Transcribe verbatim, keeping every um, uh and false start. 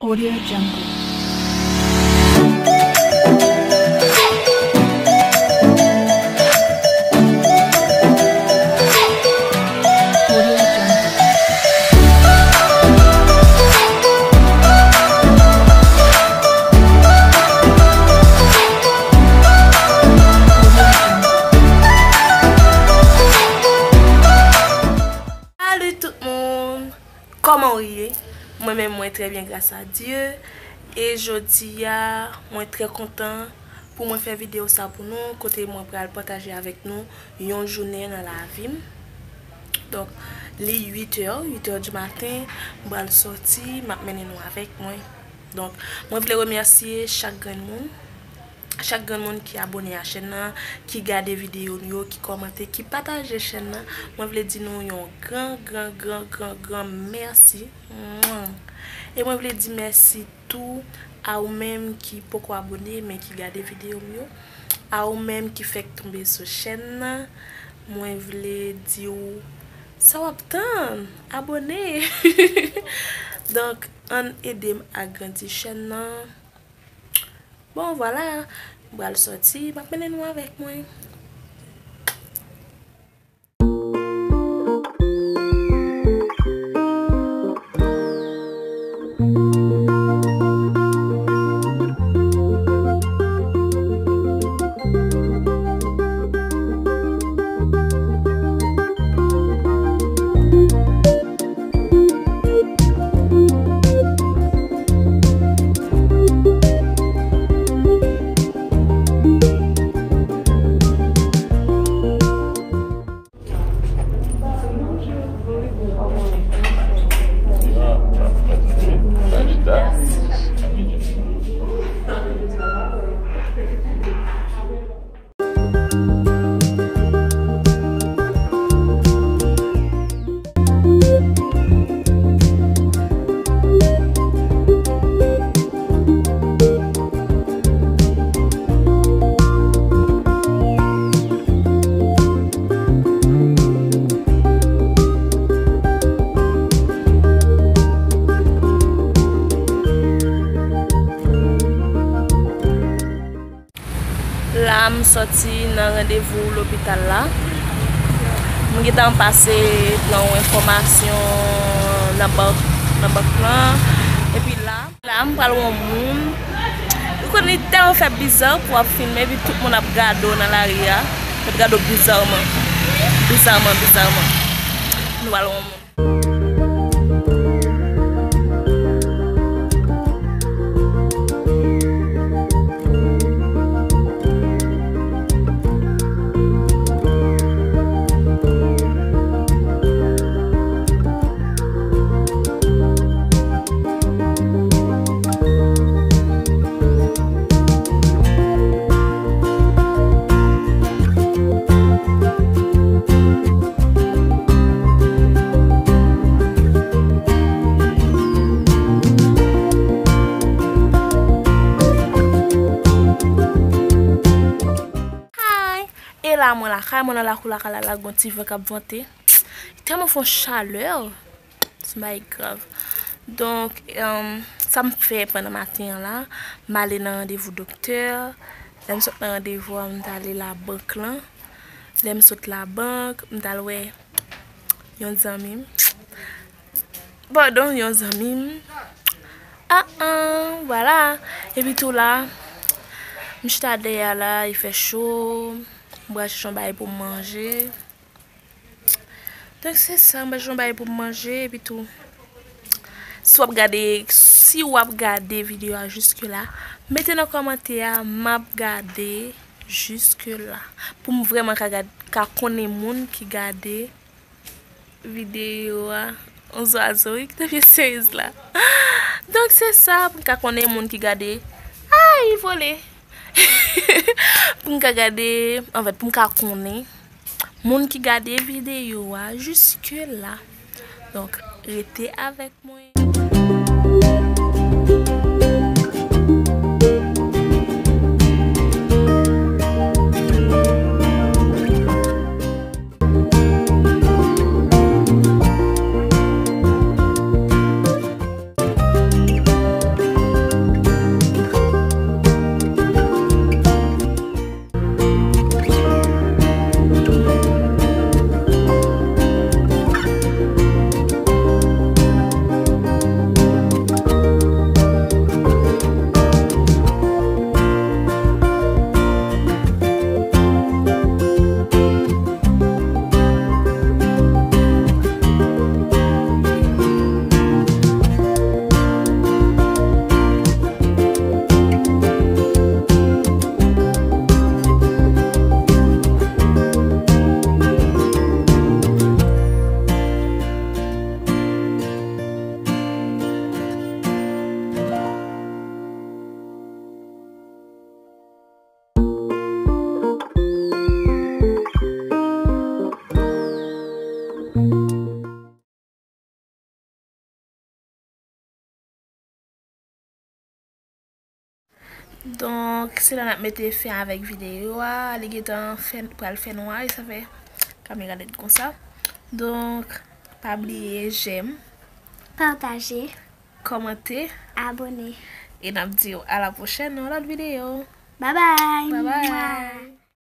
Audio Jungle. Audio Jungle. Salut tout moun! Kòman w ye? Mwen menm, mwen trè byen, gras a Dye. E jodi a, mwen trè kontan pou mwen fè videyo sa pou nou, kote mwen pral pataje avèk nou yon jounen nan lavi m. Donk, li uit è, uit è di maten, mwen pral sòti, m ap mennen nou avèk mwen. Donk, mwen vle remèsye chak grenn moun, chak grenn moun ki abòne a chèn nan, ki gade videyo nou yo, ki kòmante, ki pataje chèn nan. Mwen vle di nou yon gran, gran, gran, gran, gran mèsi. Mwen. E mwen vle di mèsi tou a ou menm ki poko abòne, men ki gade videyo m yo. A ou menm ki fèk tonbe sou chèn nan, mwen vle di w sa w ap tann, abòne. Donk, ann ede m agrandi chèn nan. Bon, vwala, m pral sòti, m ap mennen nou avèk mwen. La, m sòti nan randevou lopital la. M gentan pase pran yon enfòmasyon nan bank, nan bank lan. Epi la, la, m pral wè yon moun. Ou konnen li tèlman fè biza pou w ap filme, epi tout moun ap gade w nan lari a. Y ap gade w bizarman. Bizarman, bizarman. Nou pral wè yon moun. Hi! E la, mwen lakay, mwen nan lakou lakay la, la, gon ti van k ap vante. Tèlman fè yon chalè. Se yon bagay grav. Donk, em, sa m fè pandan maten an la, m ale nan randevou doktè. Lè m sot nan randevou a, m t ale labank lan. Lè m sot labank, m t al wè yon zanmi m. Padon, yon zanmi m. Ah, ah, vwala. Epi tou la, m chita dèyè a la, li fè cho. M pral chèche yon bagay pou m manje. Donk, se sa, m pral chèche yon bagay pou m manje, epi tou. Si w ap gade, si w ap gade videyo a jiske la, mete nan kòmantè a, m ap gade jiske la. Pou m vrèman ka gad-, ka konnen moun ki gade videyo a. On zwazo, wi, ki te byen seryez la. Donk, se sa, pou m ka konnen moun ki gade. Ay, li vole. Pou m ka gade, anfèt, pou m ka konnen moun ki gade videyo a jiske la. Donk, rete avèk mwen. Donk, se la n ap mete fen avèk videyo a. Li gentan fè, pral fè nwa, e sa fè kamera lèd konsa. Donk, pa bliye j'aime, Pataje, kòmante, abone. E n ap di w a la pwochèn nan yon lòt videyo. Bye bye. Bye bye.